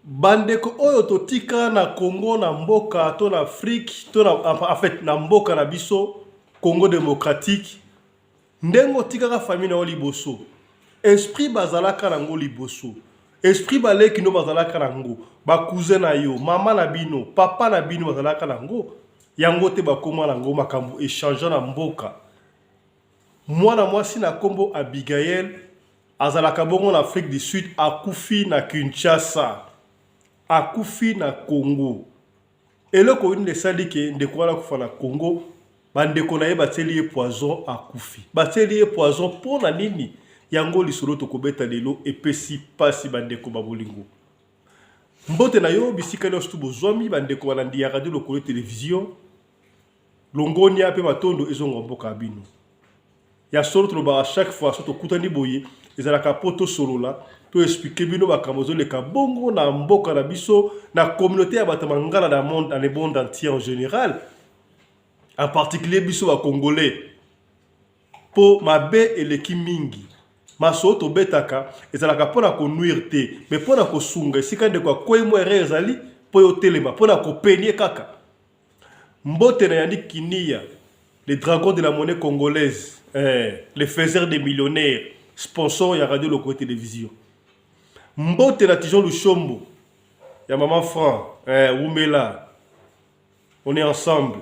Bandeko oyo totika na Congo na mboka to na Afrique to na en fait na mboka na biso Congo democratique ndenge otikaka famille na yo liboso esprit bazalaka nango liboso esprit baleki no bazalaka nango ba cousin na yo mama na bino papa na bino bazalaka nango yango te bakoma nango makambo echange na mboka mwana mwasi na kombo Abigail Azalaka bongo na Afrique du Sud akufi na Kinshasa akufi na Congo eloko nini esali ke ndeko wana akufa na Congo ba ndeko na ye batieli ye poison akufi batieli ye poison mpo na nini yango lisolo tokobeta lelo epesi pasi ba ndeko ba bolingo mbote na yo bisika nyonso tu bozwami ba ndeko balandi ya radio lokolo television Longonia pe matondo ezonga mboka ya bino. Ya solo tolobaka chaque fois soki tokutani boye ezalaka po tosolola to expliquer bino makambo ezoleka bongo na mboka na biso na communauté ya bato ya mangala na monde na le monde entier en général en particulier biso ba congolais po mabe eleki mingi masolo tobetaka ezalaka mpo na konuire te mais mpo na kosunga esika ndeko akwei mwa erreur ezali mpo yo otelema mpo na kopenie kaka Mbote na Yannick Kiniya, le dragon de la monnaie congolaise, eh, le faiseur des millionnaires, sponsor ya Radio Lokole Télévision. Mbote na Tijon Lushombo ya maman Franc, eh, wumela. On est ensemble.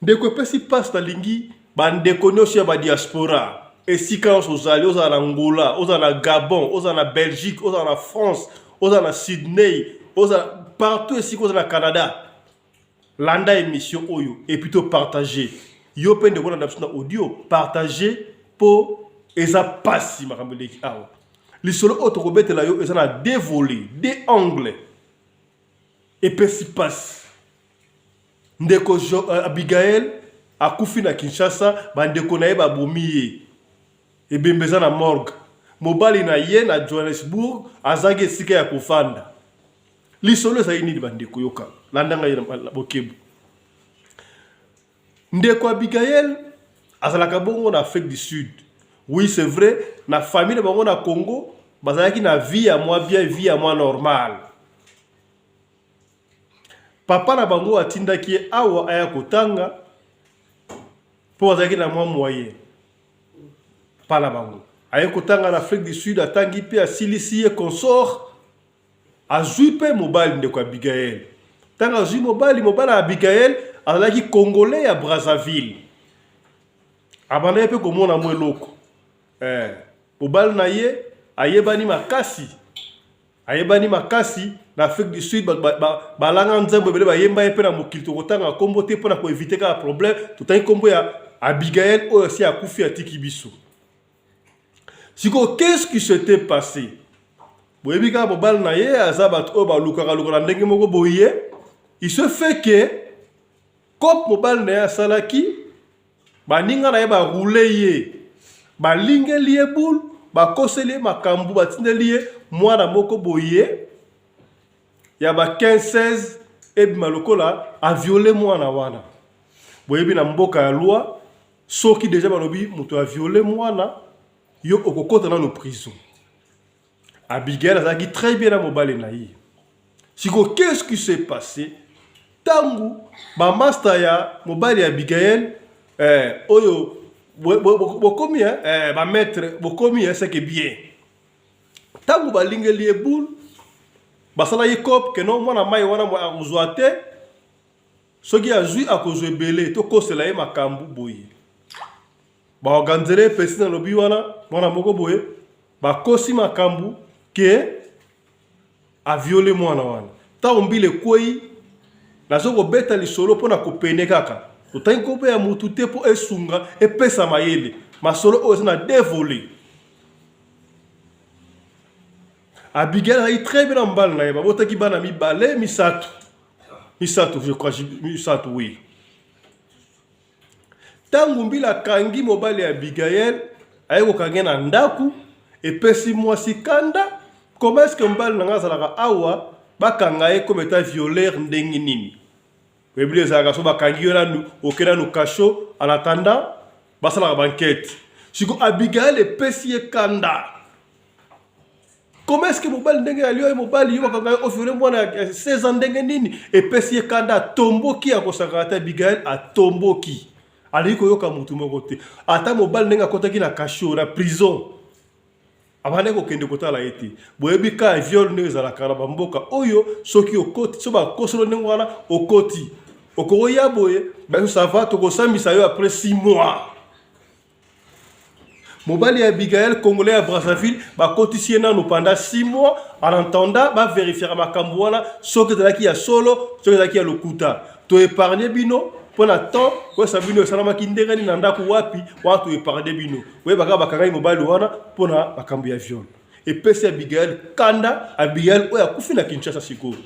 Ndeko epesi pasi nalingi ba ndeko nionso ya ba diaspora esika nionso ozali ozala na Angola ozala na Gabon ozala na Belgique ozala na France ozala na Sydney ozala partout esika ozala na Canada landa emission oyo et puis to partager yo pe ndeko olanda biso na audio partager po eza pasi makambo eleki awa lisolo oyo tokobetela yo eza na deux volets deux angles epesi pasi Ndeko Abigael akufi na Kinshasa, ba ndeko na ye babomi ye. Ebembe eza na morgue. Mobali na ye na Johannesburg azangi esika ya kofanda. Lisolo ezali nini ba ndeko? Yoka, landa ngai na bokebu. Ndeko Abigael azalaka bongo na Afrique du Sud. Oui, c'est vrai, na famille na bango na Congo bazalaki na vie ya mwa bien, vie ya mwa normal. Papa na bango atindaki ye awa aya kotanga mpo azalaki na mwa moyen. Papa na bango aye kotanga na Afrique du Sud, atangi mpe asilisi ye consort, azwi mpe mobali ndeko Abigael. Ntango azwi mobali, mobali ya Abigael azalaki Congolais ya Brazzaville. Abandaki mpe komona mwa eloko eh, mobali na ye ayebani makasi Ayebani makasi na Afrique du Sud, bato balanga nzembo ebele bayemba ye mpe na mokili. Tokotanga nkombo te mpo na koevite kaka problème. Totangi nkombo ya Abigail oyo asi akufi atiki biso. Sikoyo, qu'est-ce qui s'était passé? Boyebi kaka mobali na ye aza bato oyo balukaka luka na ndenge moko boye. Il se fait que cope mobali na ye asalaki Baninga na ye ba rouler ye, balingeli ye boule, bakoseli ye makambu, batindeli ye mwana moko boye ya ba 15 16 ebima lokola a violer mwana wana. Boyebi na mboka ya loi soki deja balobi moto a violer mwana yo okokota nano prison. Abigail azalaki très bien na mobali na ye. Siko qu'est-ce qui s'est passé? Tangu ba master ya mobali ya Abigail eh, oyo bokomi eh, eh, ba maître bokomi eh, c'est que bien. Tangu balingeli ye boule basalaki cope que non mwana mai wana akozwa te soki azwi akozwa ebele tokosela ye makambo boye baorganizele ye pesi na lobi wana mwana moko boye bakosi makambo ke aviole mwana wana ntango mbila ekwei nazo kobeta lisolo mpo na kopene kaka totangi nkombo ya motu te mpo esunga epesa mayele masolo oyo eza na deux volets Abigail azalaki très bien na mobali na ye babotaki bana mibale misato misato je crois misato oui Ntango mbila akangi mobali ya Abigail, aye kokanga ye na ndako, epesi mwasi kanda. Comment est-ce que mobali na ngai azalaka awa, bakanga ye comme etant violeur ndenge nini? Oyebi ezalaka so bakangi yo nanu, oke nanu cachot, en attendant basalaka ba enquête. Siko Abigail epesi ye kanda. Comment est-ce que mobali ndenge ya lio, mobali yo bakanga yo oviole mwana ya 16 ans, ndenge nini? Epesi ye kanda, atomboki, akosakaka te. Abigael atomboki, alingi koyoka motu moko te. Ata mobali ndenge akɔtaki na cachot, na prison, abandaki kokende kotala ye te. Boyebi ka ya viol ndenge ezalaka na bamboka oyo. Soki okoti, so bakosolo ndenge wana, okoti, okokoya boye, baso ça va, tokosambisa yo après 6 mois. Mobali ya Abigael, Congolais ya Brazzaville, bakotisi ye nanu pendant 6 mois en attendant bavérifiaka makambo wana, soki ezalaki ya solo, soki ezalaki ya lokuta. Toépargne bino mpo na temps koyesa bino esalamaki ndenge nini, na ndako wapi wana. Toépargne bino, oyebaka bakangaki mobali wana mpona makambo ya viol. Epesi Abigael kanda. Abigael oyo akufi na Kinshasa, sikoyo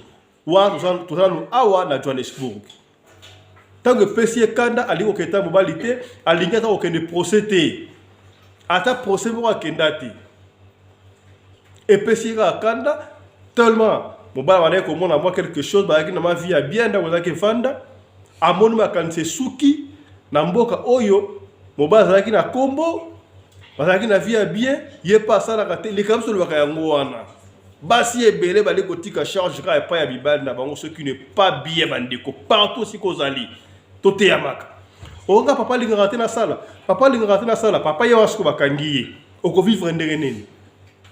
wana toza nanu awa na Johannesburg. Ntango epesi ye kanda, alingi kokende mobali te, alingi ata kokende procès te, ata procès moko akenda te. Epesi ye kaka kanda tellement mobali abandaki komona mwa quelque chose, bazalaki na ma vie ya bien, ndako ezalaki evanda. Amoni makanisi esuki na mboka oyo mobali azalaki na nkombo, bazalaki na vie ya bien, ye mpe asalaka te. Likambo biso olobaka yango wana, basi ebele bali kotika charge kaka epai ya mibali na bango, ce qui n'est pas bien. Bandeko partout esika ozali, toteyamaka. Onga papa alingaka te nasala, papa alingaka te nasala, papa ye wana siko bakangi ye, okovivre ndenge nini?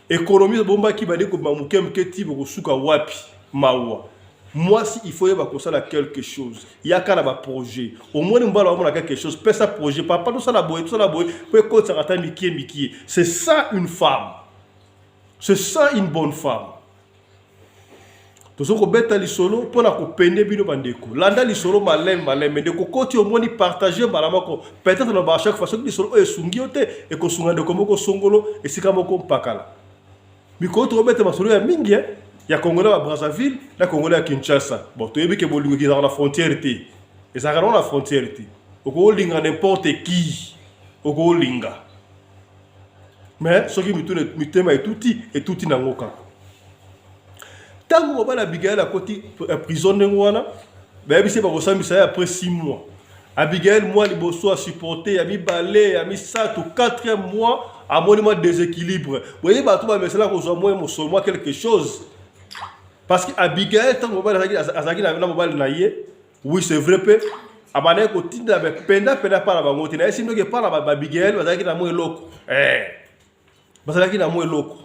Économie ebombaki bandi kobima moke moke, ti bokosuka wapi? Mawa. Mwasi, il faut yeba kosala quelque chose, yaka na baprojet. Omoni mobali amona quelque chose, pesa projet: papa, tosala boye, tosala boye, po ekotisaka ata mikie mikie. C'est ça une femme, c'est ça une bonne femme. Tozo kobeta lisolo mpona kopende bino. Bandeko, landa lisolo maleme maleme. Ndeko koti, omoni, partage mbala moko. Peut-être na ba chaque fois, soki lisolo oyo esungi yo te, ekosunga ndeko moko songolo esika moko mpakala. Mikolo tokobeta masolo ya mingi ya Congolais ya Brazzaville na Congolais ya Kinshasa. Bon, toyebi ke bolingo ezalaka na frontière te, ezalaka nango na frontière te. Okolinga n'importe qui, okolinga, mais soki mitema etuti, etuti nango kaka. Ntango mobali Abigael akoti prison ndenge wana, bayebisi bakosambisa ye après 6 mois. Abigael, mwa liboso asupporte, ya mibale, ya misato, quatrième mois amoni mwa déséquilibre. Boyebi bato bamesala kozwa mwa mosolo, mwa quelque chose, parce que Abigael, ntango mobali azalaki na mobali na ye, oui, c'est vrai, mpe abandaki kotinda penda penda mpa na bango te. Nayesi ndoki epa na Baabigael bazalaki na mwa eloko, bazalaki na mwa eloko.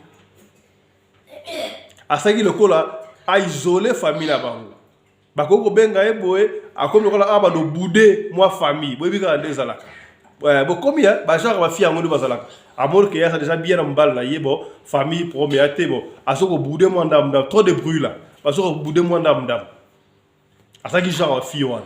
Asalaki lokola aisole famille na bango, bakoki kobenga ye boye, akomi lokola awa bando bude mwa famille. Boyebi kaka nde ezalaka, bokomi bagenre bafille yango nde bazalaka. Amoni ke aza déjà bien na mobali na ye, bon, famille problème ya te. Bon, azo kobude mwa ndambu ndambu, trop de bruit là, bazo kobude mwa ndambu ndambu. Azalaki genre bafille wana.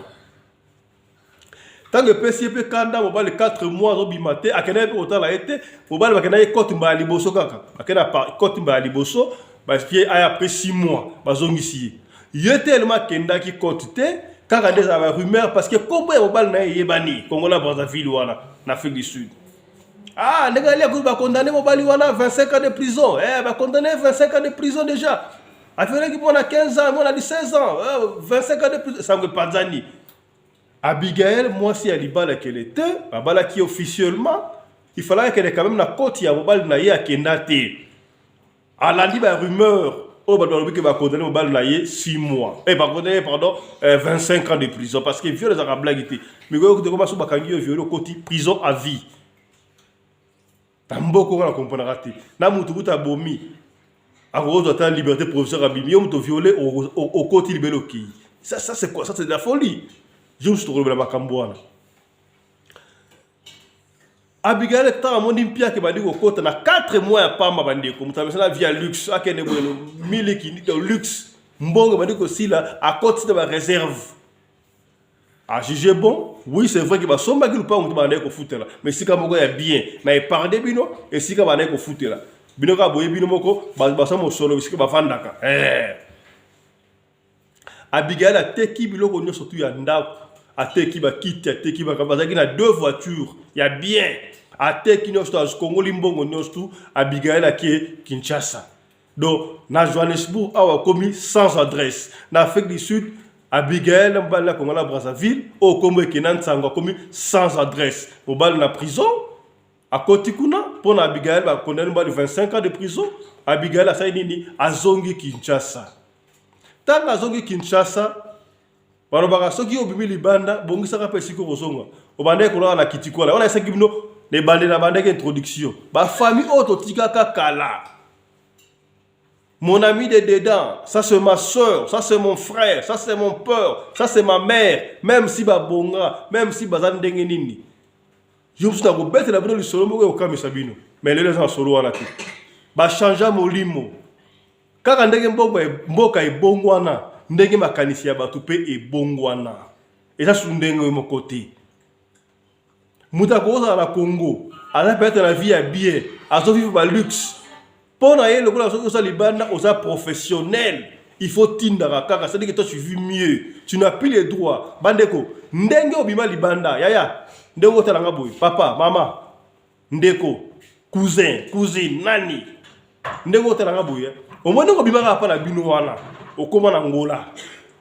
Ntango epesi ye mpe kanda, mobali 4 mois azobima te, akendaki mpe kotala ye te. Mobali bakendaki kote mbala liboso kaka, bakenda kote mbala liboso, bafie aya après 6 mois, bazongisi ye. Ye telema akendaki kote te, kaka nde ezala barumeur, parce que kombo ya mobali na ye eyebani, Kongola Brazzaville wana na Afrique du Sud. Ah, ndenge ali akoki bakondane mobali wana 25 ans de prison, bakondane 25 ans de prison déjà, aviolaki mwana 15 ans, mwana 16 ans, 25 ans de prison. Sango epanzani. Abigael, mwasi ya libala, akende te, babalaki officiellement, il fallait akende quand même na koti ya mobali na ye. Akenda te, alandi barumeur oyo bato balobi ke bakondane mobali na ye 6 mois, bakondane, pardon, 25 ans de prison, parce que viol ezalaka blague te. Mikolo koteko so bakangi yo viol, okoti prison à vie. Na mboka wana komponaka te na mutu kuta abomi, akokozwa ata liberté provisoire, abimi. Yo moto violé, okoti libele, okei. Ça c'est quoi? Ça, c'est de la folie. Jour mosusu tokolobela makambo wana. Abigail, ntango amoni mpiake bandi kokota na 4 mois ya pamba, bandeko, moto amesana vie ya luxe, akende boye miliki luxe, mbongo bandi kosila, akoti na baréserve, ajuge bon. Oui, c'est vrai ke basombaki lupango, moto bandaki kofutela, mais esika moko ya bien na épargne bino, esika bandaki kofutela bino kaka boye, bino moko basa mosolo esika bafandaka. Abigail ateki biloko nyonso tu ya ndako, ateki bakiti, ateki, bazalaki na deux voitures ya bien, ateki nyonso tu, akongoli mbongo nyonso tu. Abigail ake Kinshasa. Donc na Johannesburg awa akomi sans adresse. Na Afrique du Sud, Abigail na mobali na Kongo na Brazzaville oyo kombo ekenda nsango, akomi sans adresse. Mobali na prison, akoti kuna. Mpo na Abigail, bakondani mobali 25 ans de prison. Abigail asali nini? Azongi Kinshasa. Ntango azongi Kinshasa, balobaka soki obimi libanda, bongisaka mpe esika okozonga. Obandaki kolala na kitikwala wana. Esaki bino na ebandeli, na bandaki introduction, bafamille oyo totikaka kala. Mon ami de dedans, ça c'est ma soeur, ça c'est mon frère, ça c'est mon père, ça c'est ma mère. Même si babonga, même si baza ndenge nini, yo mosusu nakobetela bino lisolo moko ekokamwisa bino. Mais lelo eza na solo wana te. Bachangea molimo kaka ndenge mboka ebongwana, ndenge makanisi ya bato mpe ebongwana. Eza su ndenge moko te. Moto akozala na Congo, aza peut-être na vie ya bien, azovivre baluxe mpo na ye. Lokola soki oza libanda, oza professionnel, il faut tindaka kaka. C'est-à-dire que toi, tu vis mieux, tu n'as plus les droits. Bandeko, ndenge obima libanda, yaya, ndenge otalanga boye, papa, mama, ndeko, cousin, cousine, nani, ndenge otalanga boye, omoni ndenge obimaka mpa na bino wana, okóma na Ngola,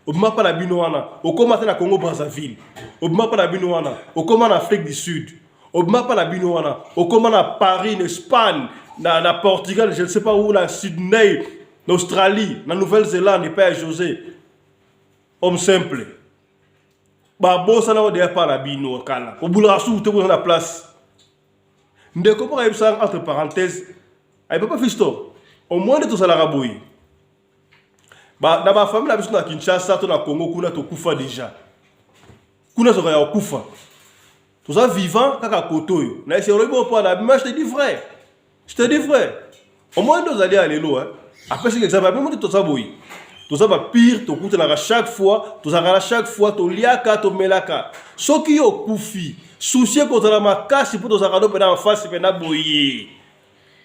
obima mpa na bino wana, okóma te na Congo Brazzaville, obima mpa na bino wana, okóma na Afrique du Sud, obima mpa na bino wana, okóma na Paris, na Espagne, na Portugal, je ne sais pas où, na Sydney, na Australie, na Nouvelle-Zélande, epai ya José homme simple. Babosana oyo deya mpa na bino kala, obulaka suku te koza na place. Ndeko moko ayebisaka, entre parenthèse, aye: "Papa Fiston, omoi nde tozalaka boye na bafamille na biso na Kinshasa to na Congo kuna, tokufa déjà kuna, soka ya kokufa, toza vivant kaka kote oyo." Na esi olobi mpo na bima. Je te dis vrai, je te dis vrai, omoi nde ozali ya lelo. Apesaki exemple: ape, nde toza boye, toza bapire, tokutanaka chaque fois, tozalaka na chaque fois, toliaka, tomelaka. Soki yo okufi, souci ekozala makasi, mpo tozalaka no mpena mafasi mpena boye,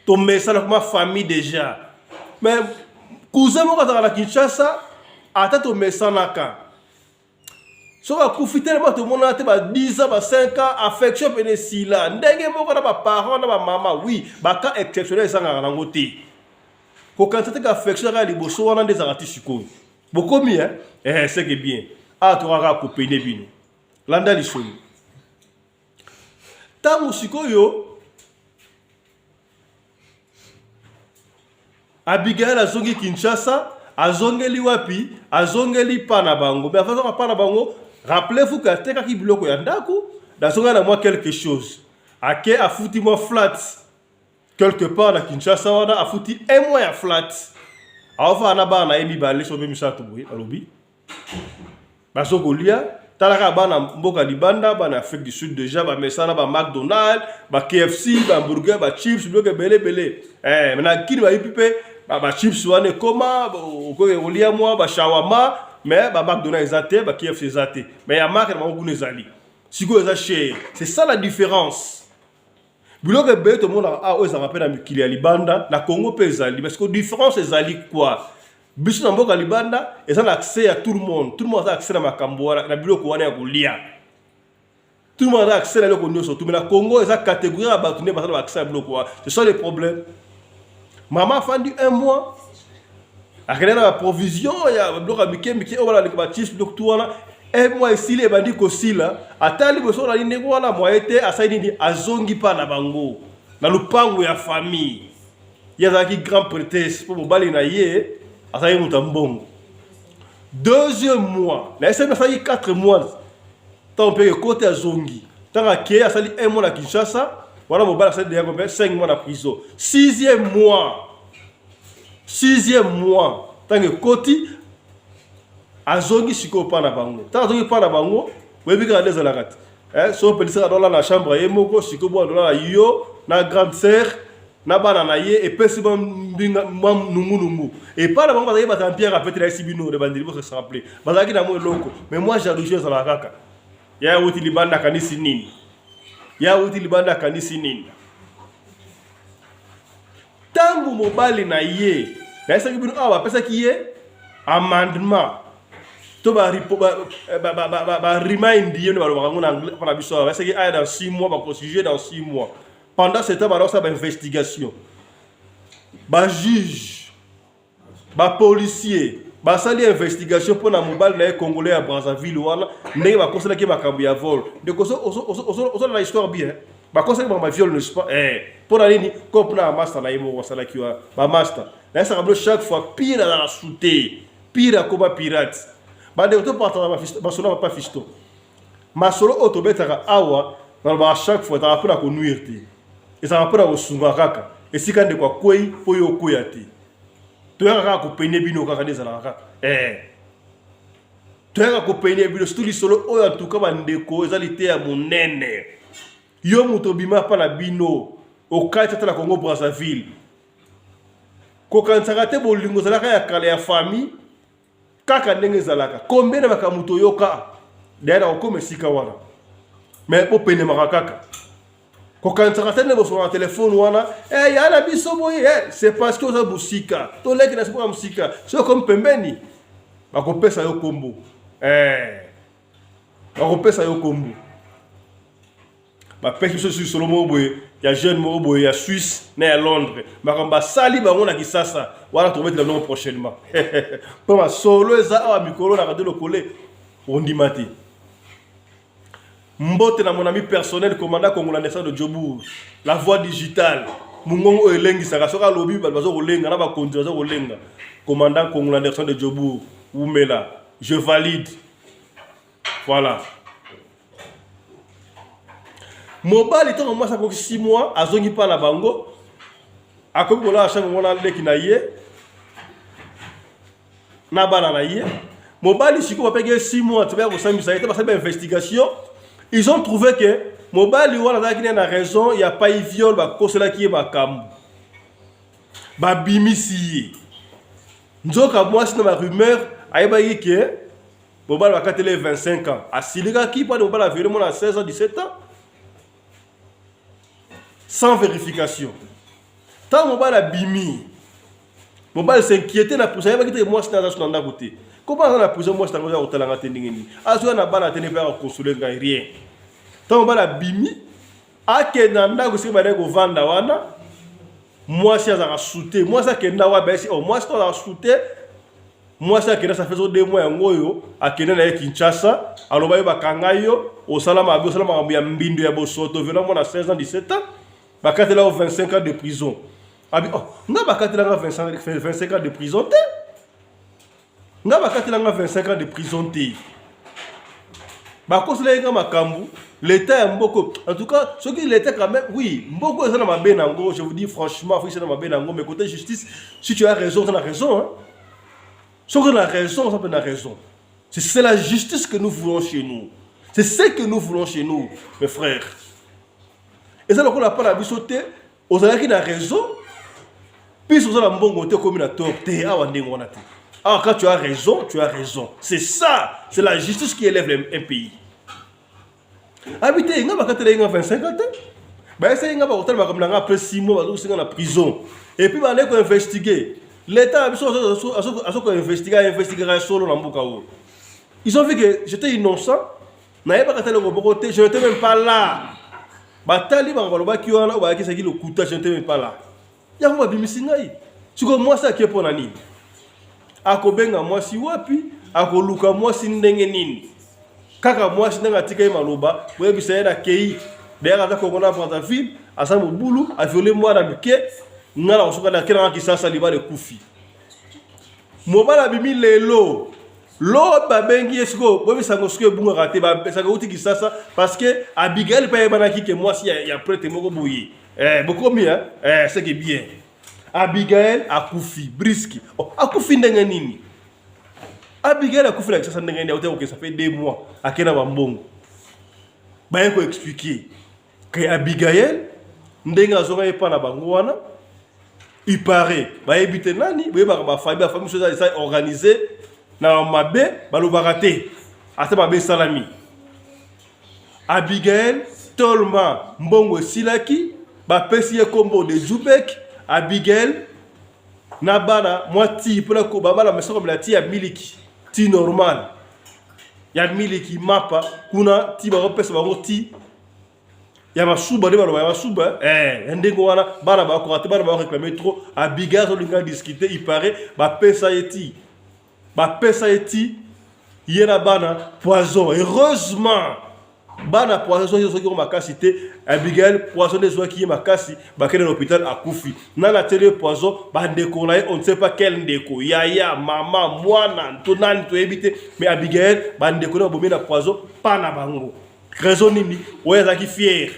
tomesana koma famille déjà. Mais cousin moko azalaka na Kinshasa, ata tomesanaka, soki akufi, telema tomonana te ba 10 ans, ba 5 ans, affection pene esila. Ndenge moko na baparent na bamama. Oui, bacas exceptionnel ezangaka nango te. Kokanisa te ka affection kaka liboso wana nde ezalaka ti sikoyo. Bokomi, eh, c'est que bien. Awa tokaka kopene bino. Landa lisolo. Ntango sikoyo Abigael azongi Kinshasa, azongeli wapi? Azongeli pa na bango. Mais avant pa na bango, rappelez-vous que atekaki biloko ya ndako, nazonga na mwa quelque chose, ake afuti mwa flat quelque part na Kinshasa wana, afuti un mois ya flat, aofaa na bana na ye mibale so mpe misato boye. Alobi bazokolia. Tala kaka bana mboka libanda, bana Afrique du Sud déjà bamesana ba McDonald, ba KFC, bahamburger, bachips, biloko ebele ebele. Na kini bayipi mpe bachips wana ekoma, okoki kolia mwa bashawama, mais ba McDonald eza te, ba KFC eza te, mais ya marque na bango kuna ezali. Sikoyo eza cher. C'est ça la différence. Biloko ebele tomonaka awa, oyo ezalaka mpe na mikili ya libanda, na Congo mpe ezali. Parce que différence ezali quoi? Biso na mboka libanda, eza na accès ya tout le monde. Tout le monde aza accès na makambo wana, na biloko wana ya kolia. Tout le monde aza accès na eloko nyonso tu. Mais na Congo, eza catégorie ya bato nde baza na accès ya biloko wana. C'est ça le problème. Mama afandi un mois, akende na baprovision ya biloko ya mike mike oyo balaleka, bachips, biloko tu wana. Un mois esili, ebandi kosila. Atali boso nali ndenge wana, moye te. Asali nini? Azongi mpa na bango na lupango ya famille. Ye azalaki grand prêtresse, mpo mobali na ye azalaki moto ya mbongo. Deuxième mois na esali, asalaki 4 mois. Ntango mpe ekote, azongi. Ntango akei, asali un mois na Kinshasa wana, mobali asali deya combien? 5 mois na prison. Sixième mois, sixième mois ntango ekoti, azongi sikoyo mpa na bango. Ntango azongi mpa na bango, oyebi kaka nde ezalaka te. So opelisaka dola na chambre ye moko, sikoyo bwana dola na yo na grande sœur na bana na ye, epesi mwa mbinga, mwa nungunungu. Epai na bango bazalaki bato ya mpiaka pete. Nayesi bino de bandeli, bose rappeler, bazalaki na mwa eloko, mais mwa jalousie ezalaka kaka. Ya awuti libanda, akanisi nini? Ya awuti libanda, akanisi nini? Ntango mobali na ye, nayesaki bino awa, bapesaki ye amendement to baremind ye nde balobaka yango na anglais mpona biso awa. Bayesaki aya dans 6 mois, bakojuge dans 6 mois. Pendant ce temps, bazosala bainvestigation, bajuge, bapolicier basali investigation mpona mobali na ye congolais ya Brazzaville wana, ndenge bakoselaki makambo ya vol. Ndeko, ozolanda histoire bien? Bakosaki bango ba viol, n'est-ce pas? Eh, mpo na nini? Ko mpona bamaster na ye moko asalaki wana bamaster. Nayesaka bino chaque fois, pire azalaka sute, pire akoma pirate. Bandeko, topartaka masolo ya papa Fiston. Masolo oyo tobetaka awa, nalobaka chaque fois, ezalaka mpona konuire te, ezalaka mpona kosunga kaka esika ndeko akwei mpo yo okweya te. Toyaka kaka kopene bino kaka nde ezalaka kaka. Eh, toyaka kopene bino, surtout lisolo oyo. En tout cas, bandeko, eza liteya monene. Yo moto obima mpa na bino, okati ata na Congo Brazzaville, kokanisaka te bolingo ezalaka ya kala ya famille kaka ndenge ezalaka. Combien na makambo toyoka daya na kokoma esika wana, mais bopenemaka kaka. Kokanisaka te nde bosolola na telefone wana, eh, ya na biso boye, eh, c'est parce que oza mosika, toleki na sipoka mosika. Soki okomi pembeni, bakopesa yo kombo, eh, bakopesa yo kombo. Bapesi biso lisolo moko boye ya jeune moko boye ya Suisse na ya Londres, makambo basali bango na Kisasa wana, tokobetela biloko prochainement, mpo masolo eza awa mikolo na Radio Lokole, ondima te. Mbote na mon ami personnel, commandant Kongola Anderson de Jobourg, la voix digitale, mongongo oyo elengisaka. Soki alobi, bato baza kolenga, na bakonzi baza kolenga. Commandant Kongola Anderson de Jobourg, umela, je valide. Voilà. Mobali, ntango mwasi akoki 6 mois, azongi mpa na bango, akomi kolala chambre mwana leki na ye na bana na ye. Mobali sikoyo bapeki ye 6 mois, tobaya kosambisa ye te. Basali bainvestigation, ils ont trouvé que mobali wana azalaki ne na raison ya pai viol. Bakoselaki ye makambo, babimisi ye. Nzoka mwasi na barumeur ayebaki ke mobali bakateli ye 25 ans. Asilikaki mpo mobali aviole mwana 16 ans, 17 ans, sans vérification. Ntango mobali abimi, mobali s'inquiété na prison. Ayebaki te mwasi na aza so na ndako te. Koma aza na prison, mwasi nango aza kotalanga te ndenge nini, azoya na bana te, ne mpe akokonsole ngai rien. Ntango mobali abimi, akende na ndako esika bandaki kovanda wana, mwasi azalaka sute. Mwasi akenda wapi? Bayesi oh, mwasi to azalaka sute. Mwasi akenda, ça fait 2 mois yango oyo akende na ye Kinshasa. Aloba yo bakanga yo, osala mabe, osala makambo ya mbindo ya bosoto, viola mwana 16 ans, 17 ans, bakatela yo 25 ans de prison. Abi oh, nga bakatelanga 25 ans de prison te, nga bakatelanga 25 ans de prison te, bakoselaki nga makambo. L'état ya mboko, en tout cas soki l'état quand même, oui, mboko eza na mabe nango. Je vous dis franchement, faut eza na mabe nango, mais côté justice, si tu as raison, oza na raison, hein? Soki oza na raison, oza mpe na raison. C'est la justice que nous voulons chez nous, c'est ce que nous voulons chez nous, mes frères. Eza lokola mpa na biso te, ozalaki na raison, puisque oza na mbongo te, okomi na tort te. Awa ndenge wana te. Awa quand tu as raison, tu as raison. C'est ça, c'est la justice qui élève un pays. Abi te, nga bakatela ye nga 25 ans te. Bayesaki nga bakotala makambo na nga après 6 mois, bazokosinga na prison et puis bandaki koinvestigue. L'état na biso azo koinvestigue, ainvestigaka ya solo na mboka oyo. Ils ont vu que j'étais innocent, nayebaka te eloko moko te, je n'étais même pas là. Batali bango, balobaki wana oyo bayakisaki lokuta, je n'étais même pas là. Yango babimisi ngai. Sikoyo mwasi ake mpo na nini? Akobenga mwasi wapi? Akoluka mwasi ndenge nini? Kaka mwasi ndenge atika ye maloba, boyebisa ye nakei. D'ailleurs aza Kongo na Brazzaville, aza mobulu, aviole mwana mike. Nga na kosoka nake nanga Kisasa, libala ekufi. Mobali abimi lelo, lo babengi ye sikoyo, boyebisa yango sikoyo ebungaka te. Bapesaka uti Kisasa, parce que Abigail mpe ayebanaki ke mwasi ya prêtre moko boye. Eh, bokomi, eh? Eh, c'est que bien. Abigail akufi briski. Oh, akufi ndenge nini? Abigail akufi na Kisasa ndenge nini? Auti kokesa fait 2 mois, ake na bambongo. Baye koexpliquer ke Abigail ndenge azonga ye mpa na bango wana, il paraît bayebi te nani. Boyebaka bafamille, bafamille mosusu eza organisé na mabe, balobaka te ata mabe esalami. Abigail tolma mbongo esilaki, bapesi ye nkombo de Jubek. Abigail na bana mwa ti mpona babana mesoko mela ti ya miliki, ti normal ya miliki, mapa kuna ti bakopesa bango ti ya masuba, nde baloba ya masuba, eh, ya ndenge wana. Bana bakoka te, bana bakoréclame trop. Abigail azolinga discuter, il paraît bapesa ye ti, bapesa ye ti, ye na bana poison. Heureusement bana poison soki soki makasi te. Abigail poison nde ezwaki ye makasi, bakende na hôpital, akufi. Nani atieli ye poison? Bandeko na ye, on ne sait pas quel ndeko, yaya, mama, mwana to nani, toyebi te. Mais Abigail, bandeko na babomi na poison pa na bango. Raison nini? Oyo azalaki fier,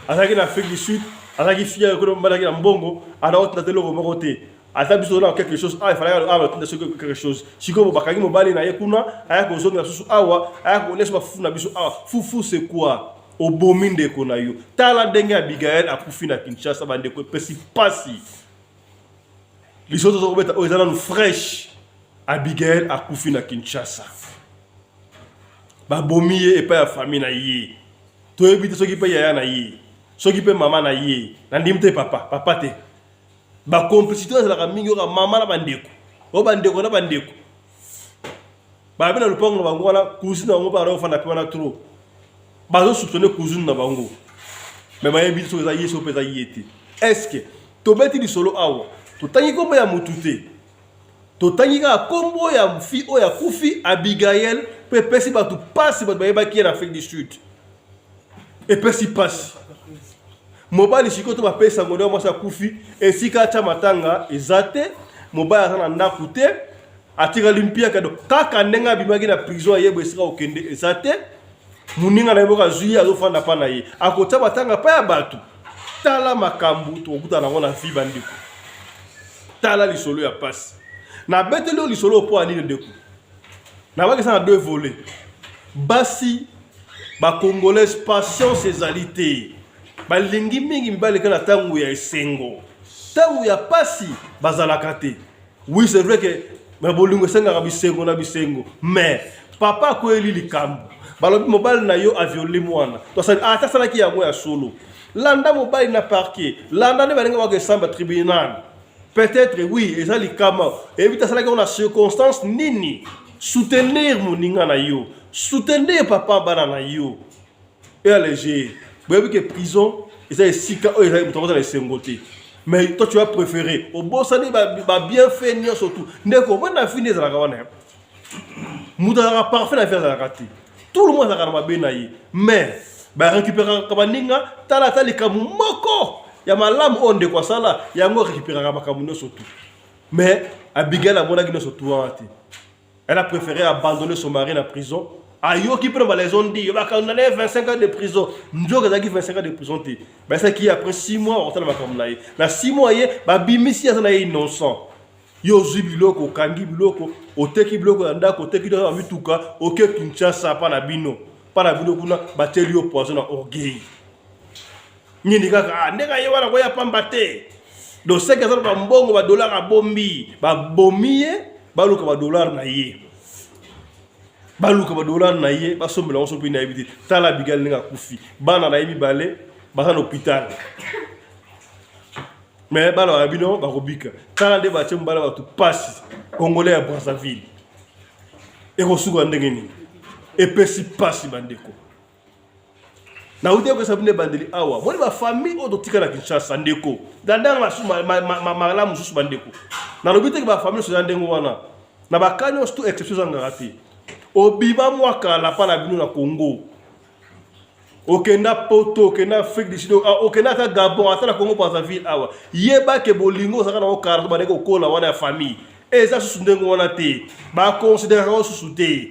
azalaki na Afrique du Sud, azalaki fier kuna, azalaki na mbongo, anaotinda te eloko moko te. Ata biso na quelque chose, ah, efalaki awa batinda soki quelque chose. Sikoyo bakangi mobali na ye kuna, aya kozongela susu awa, aya kolia so bafufu na biso awa. Fufu, c'est quoi? Obomi ndeko na yo. Tala ndenge Abigael akufi na Kinshasa, bandeko, epesi pasi. Lisolo toza kobeta oyo eza nanu fresh. Abigael akufi na Kinshasa, babomi ye epai ya famille na ye. Toyebi te soki mpe yaya na ye, soki mpe mama na ye. Nandimi te, papa, papa te. Bacomplicité ezalaka mingi oyoka mama na bandeko, oyo bandeko na bandeko babi na lopango na bango wana. Cousine na bango mpe azofanda mpe wana, trop bazosoupçonner cousine na bango, mais bayebi te soki eza ye, soki mpe eza ye te. Est-ce tobeti lisolo awa, totangi nkombo ya motu te, totangi kaka nkombo ya fille oyo akufi, Abigael, mpe epesi bato mpasi. Bato bayebaki ye na Afrique du Sud, epesi mpasi. Mobali sikoyo to bapesa yango nde mwasi akufi, esika atya matanga eza te. Mobali aza na ndako te, atikali mpiaka. Do kaka ndenge abimaki na prison, ayeba esika kokende eza te. Moninga na ye moko azwi ye, azofanda mpa na ye, akotia matanga mpa ya bato. Tala makambo tokokutana yango na vie, bandeko. Tala lisolo ya pasi. Nabeteli oyo lisolo mpo ya nini, ndeko? Nabakisa na deux volets. Basi bacongolaise, patience ezali te. Balingi mingi mibali kaka na ntango ya esengo, ntango ya pasi bazalaka te. Oui, c'est vrai que mais bolingo esengaka bisengo na bisengo. Mais papa akweyeli likambo, balobi mobali na yo aviolé mwana. Ata asalaki yango ya solo, landa mobali na parquet, landa nde balingi bakesamba tribunal. Peut-être oui, eza likama, eyebi te asalaki yango na circonstance nini. Soutenir moninga na yo, soutenir papa bana na yo e alléger. Boyebi ke prison eza esika oyo ezali moto akozala esengo te, mais toi tu as préféré, obosani babienfait nyonso tu. Ndeko, omoni na vie nde ezalaka wana, moto azalaka parfait na vie azalaka te. Tout le monde azalaka na mabe na ye, mais barécupéraka baninga. Tala ata likambo moko ya malamu oyo ndeko asala, yango récupéraka makambo nyonso tu. Mais Abigail amonaki nyonso tu wana te. Elle a préféré abandonner son mari na prison. Ayoki mpe na balaison ndi bakandana ye 25 ans de prison. Nzoka ezalaki 25 ans de prison te. Basalaki ye après 6 mois, bakotala makambo na ye na 6 mois. Ye babimisi, aza na ye innocent. Yo ozwi biloko, okangi biloko, oteki biloko ya ndako, oteki biloko ya mituka, oke Kinshasa mpa na bino. Mpa na bino kuna, batieli yo poison na orgueil. Nini kaka ndenge aye wana koya pamba te. Donc seke aza na bambongo, badollar abombi, babomi ye, baluka badollar na ye, baluka badollar na ye, basombela yango so mpe nayebi te. Tala Abigail ndenge akufi, bana na ye mibale baza na hôpital, mais bana na bino bakobika. Tala nde batie mobala bato pasi. Congolais ya Brazzaville, ekosuka ndenge nini? Epesi pasi, bandeko. Nauti kopesa bino ebandeli awa. Moni bafamille oyo totika na Kinshasa, ndeko, dandanga malamu mosusu. Bandeko, nalobi teke bafamille nyonso eza ndenge wana. Na baka nyonso to exception ezangaka te. Obima mwa kala mpa na bino na Congo, okenda Poto, okenda Afrique du Sud, okenda ata Gabon, ata na Congo Brazzaville awa, yebake bolingo ozalaka nango kala to bandeki kokola wana ya famille eza susu ndenge wana te. Baconsidéraka yango susu te.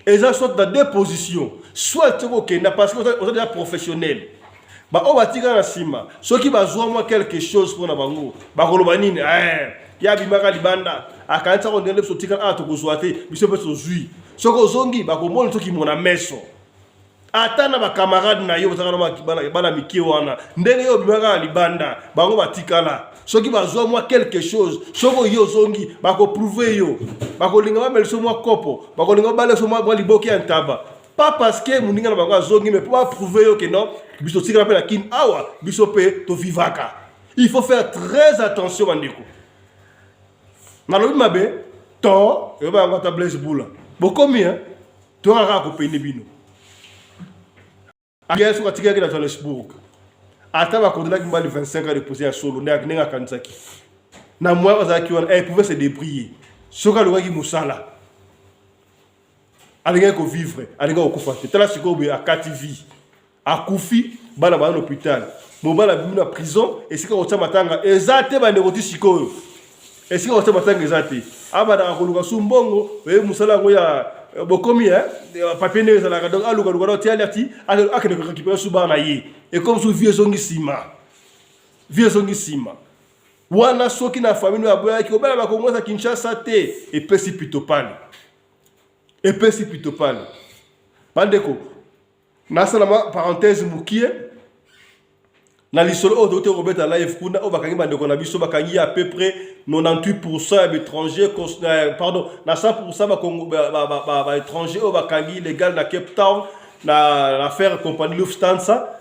Eza soit na deux positions: soit soki okenda parce que oza déjà professionnel, baoyo batika na nsima, soki bazwa mwa quelque chose mpona bango, bakoloba nini? Eh, ye abimaka libanda, akanisaka ndenge biso totikala awa tokozwa te, biso mpe tozwi. Soki ozongi, bakomona soki mona meso. Ata na bacamarade na yo ozalaka na bana mike wana, ndenge yo obimaka na libanda, bango batikala, soki bazwa mwa quelque chose, soki oye ozongi, bakoprouver yo, bakolinga bamelisa mwa kopo, bakolinga babalesa mwa liboki ya ntaba. Pas parce que moninga na bango azongi, mais mpo baprouver yo ke non, biso totikala mpe na Kini awa, biso mpe tovivaka. Il faut faire très attention, bandeko. Nalobi mabe to eyoba yango ata Blaise Bula bokomi toyaka kaka kopene bino. Soki atikaki na Johannesburg, ata bakondelaki mobali 25 ans de prison ya solo, ndenge akanisaki na moyen azalaki wana, elle pouvait se débrouiller. Soki alukaki mosala, alingaki kovivre, alingaki kokufa te. Tala sikoyo boye, akati vie. Akufi, bana baza na hôpital. Mobali abimi na prison, esika kotia matanga eza te bandeko ti sikoyo. Esika kotia matanga eza te. Abandaka koluka su mbongo, oye mosala yango ya bokomi eh, papier ndenge ezalaka donc aluka luka donc ti ti akende ko récupérer su bana ye. Et comme su vie ezongi nsima. Vie ezongi nsima. Wana soki na famille no aboyaki kobala ba Kongo za Kinshasa te, epesi pitopale. Epesi pitopale. Bandeko, nasala mwa parenthèse mokie na lisolo oyo touti kobeta live kuna oyo bakangi bandeko na biso, bakangi à peu près 98% ya baétranger, pardon, na 100% baétranger oyo bakangi illégal na Cape Town na affaire compagnie Lufthansa,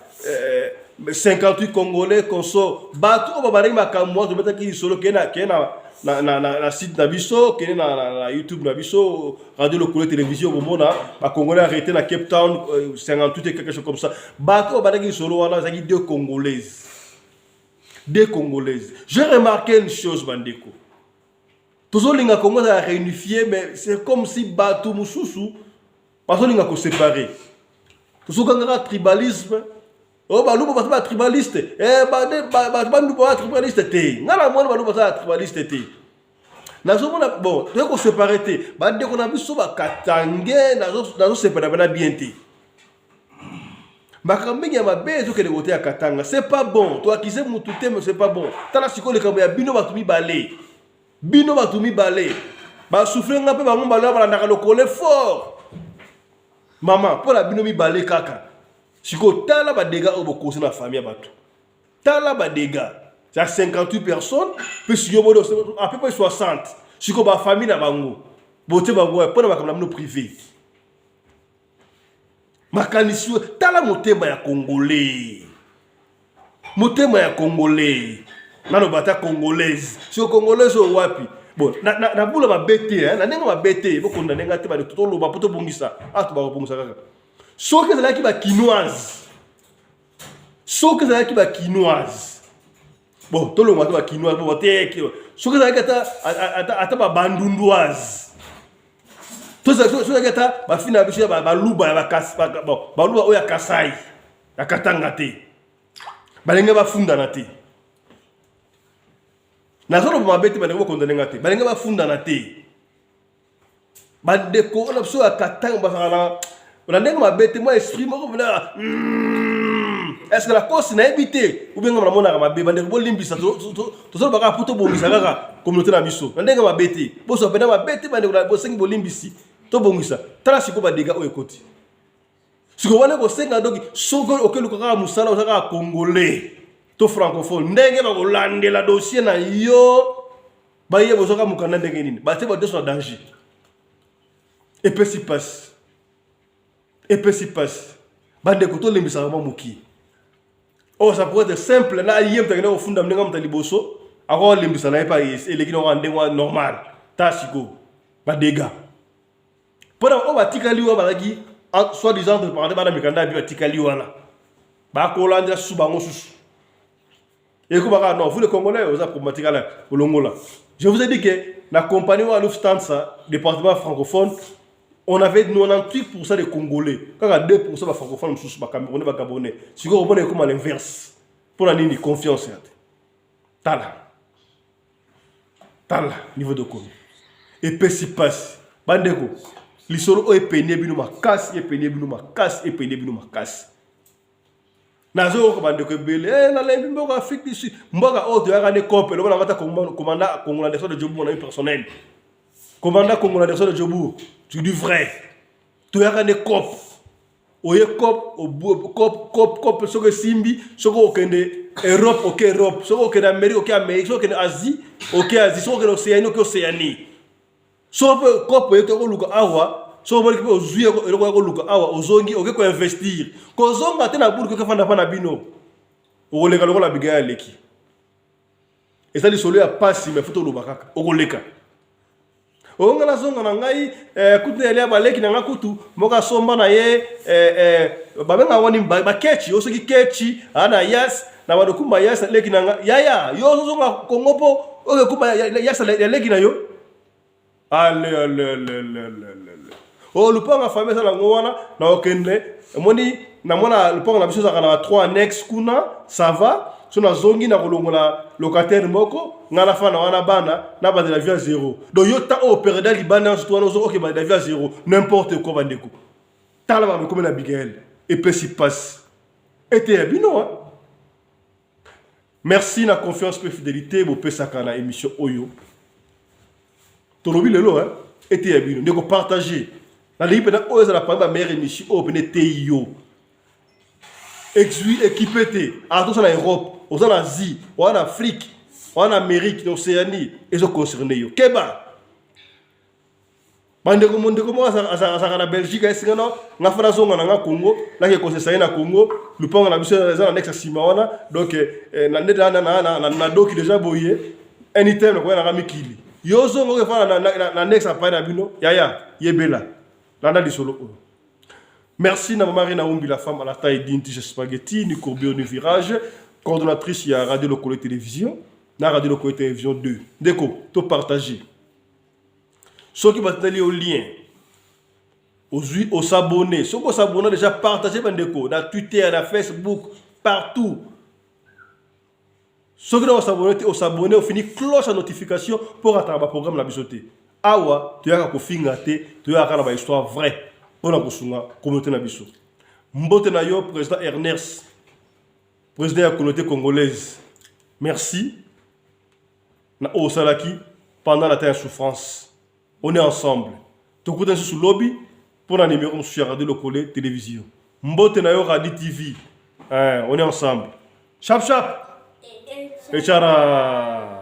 58 Congolais conso. Bato oyo babandaki makambo wana, tobetaki lisolo, kee na site na biso, kende na YouTube na biso, Radio Lokole Télévision, komona Bacongolais arrêté na Cape Town, 58 et quelque chose comme ça. Bato oyo bandaki lisolo wana ezalaki deux Congolaises, deux Congolaises. J'ai remarqué une chose, bandeko: tozolinga Congo ezala réunifié, mais c'est comme si bato mosusu bazolinga koséparer. Tozokangaka tribalisme oyo, Baluba baza batribaliste, bato Banduba batribaliste te. Ngai namoni Baluba baza batribaliste te. Nazomona bon, toye koséparer te. Bandeko na biso Bakatange, nazosepela bana bien te. Makambo mingi ya mabe ezokende kote ya Katanga, c'est pas bon. Toakize mutu te, mais c'est pas bon. Tala sikoyo likambo ya bino bato mibale. Bino bato mibale basouffle nga mpe bango mibale balandaka Lokole fort. Mama, mpo na bino mibale kaka sikoyo, tala badégâts oyo bokosi na famille ya bato. Tala badégâts ya 58 personnes mpe sikoyo boni à peu près 60. Sikoyo bafamille na bango botie bango mpo na makambo na bino privé. Makanisi, tala motema ya Congolais, motema ya Congolais, naloba ata Congolaise. Siko Congolaise oyo wapi? Bon, na bula mabe te, na ndenge mabe te, bokonda ndenge te. Bato toloba mpo tobongisa, awa to bakobongisa kaka. Soki ezalaki Bakinoise, soki ezalaki Bakinoise, bon, tolongwa te Bakinoise po te. Soki ezalaki ata Babandundoise, soki ezalaki ata bafina na biso ya Baluba, ya Baluba oyo ya Kasai, ya Katanga te, balingi bafundana te. Nazoloba mabe te, bandeko, bokonda ndenge te. Balingi bafundana te. Bandeko oyo na biso ya Katanga bazalaka na ndenge mabe te, mwa esprit moko mpena. Est ce que nakosi? Nayebi te, ubengama namonaka mabe. Bandeko, bolimbisa, tozoloba kaka mpo tobongisa kaka communauté na biso na ndenge mabe te. Bozwa mpena mabe te, bandeko, bosengi bolimbisi, tobongisa. Tala sikoyo badégâts oyo ekoti sikoyo wana ekosenga. Donc soki okeluka kaka mosala, oza kaka Congolais to francophone, ndenge bakolandela dossier na yo, bayeba ozwaka mokanda ndenge nini, batie bato nyonso na danger. Epesi mpasi, epesi mpasi. Bandeko, tolembisaka mwa mokie oyo. Ça pourrait être simple na ye moto akende kofunda ndenge moto ya liboso akolembisa na ye mpe eleki nango ndenge wana normal. Ta sikoyo badégâts mpona oyo batikali wana, bazalaki soit disant entre parenthèse bana mikanda ya bi, batikali wana, bakolandela susu bango susu ekobaka. Non, vous les Congolais, oza problématique ala olongola. Je vous ai dit que na compagnie wana Lufthansa, département francophone, on avait 98% de Congolais, kaka 2% bafrancophone mosusu, Bacamerounais, Bagabonais. Sikoyo omona ekoma l'inverse. Mpona nini? Confiance ya te. Tala, tala niveau de komi epesi mpasi. Bandeko, lisolo oyo epenie bino makasi, epenie bino makasi, epenie bino makasi. Nazoyoka bandeko ebele: "Nalembi mboka Afrique du Sud." Mboka oyo toyaka nde cope. Loba nanga ata commandant Kongola Anderson de Jobourg, mon ami personnel, commandant Kongola Anderson de Jobourg, tu dis vrai. Toyaka nde cope. Oye cope, cope, cope, cope. Soki esimbi, soki okende Europe, oke Europe. Soki okende Amérique, oke Amérique. Soki okende Asie, oke Asie. Soki okende Océanie, oke Océanie. Soki mpe cope oye te koluka awa, soki omoniki mpe ozwi eloko ya koluka awa, ozongi, oke koinvestir. Kozonga te na bulu, koke fanda mpa na bino, okoleka lokola biga ya leki. Eza lisolo ya pasi, mais faut toloba kaka. Okoleka onga nazonga na ngai, kutu elia baleki na nga kutu moko asomba na ye, babenga wani bakechi o soki kechi aa na yas na badokumba yas leki na nga. Yaya, yo ozozonga Kongo mpo okekumba yas ya leki na yo. Ale ale ale ale ale ale, o lupanga famille esala yango wana na okende. Omoni Na mwana lopango na biso ezalaka na ba 3 annexe kuna, ça va. So nazongi na kolongola locataire moko, ngai nafanda wana, bana na bandela vie ya zéro. Donc yo ta oyo perda libanda nyonso to wana ozo oke bandela vie ya zéro, n'importe quoi. Bandeko, tala makambo ekomi na Abigael, epesi mpasi ete ya bino hein? Merci na confiance mpe fidélité bopesaka na émission oyo tolobi lelo hein? Ete ya bino, ndeko, partage. Nalingi mpena oyo ezala parmi bameilleure émission oyo mpena eteyi yo. Exui équipe te, ata oza na Europe, oza na Asie, oza na Afrique, oza na Amérique, na Océanie, ezoconcerne yo. Keba bandeko. Mondeko moko azalaka na Belgique, ayesinga no nga fa nazonga na nga Congo, nake kosesa ye na Congo. Lupango na biso eza na nexe ya nsima wana. Donc nde nadoki déjà boye, anytime nakoya nanga mikili. Yo ozonga oke fana na nexe apai na bino. Yaya, yebela, landa lisolo oyo. Merci na mama Rina Umbi, la femme à la taille d'une tige spaghetti, ni courbure ni virage, coordonnatrice ya Radio Lokole Télévision na Radio Lokole Télévision 2. Ndeko, to partager. Soki batindeli yo lien, ozwi, osabone. Soki osabone déjà, partage bandeko na Twitter, na Facebook, partout. Soki na osabone te, osabone, ofini cloche ya notification mpo rataka baprogramme na biso te. Awa toyaka kofinga te, toyaka na bahistoire vrai mpona kosunga communauté na biso. Mbote na yo, président Ernest, président ya communauté congolaise. Merci na oyo osalaki pendant la temps ya souffrance. On est ensemble. Tokutani lisusu lobi mpo na numéro mosusu ya Radio Lokole Télévision. Mbote na yo, Radi TV. On est ensemble. Chap chap echara.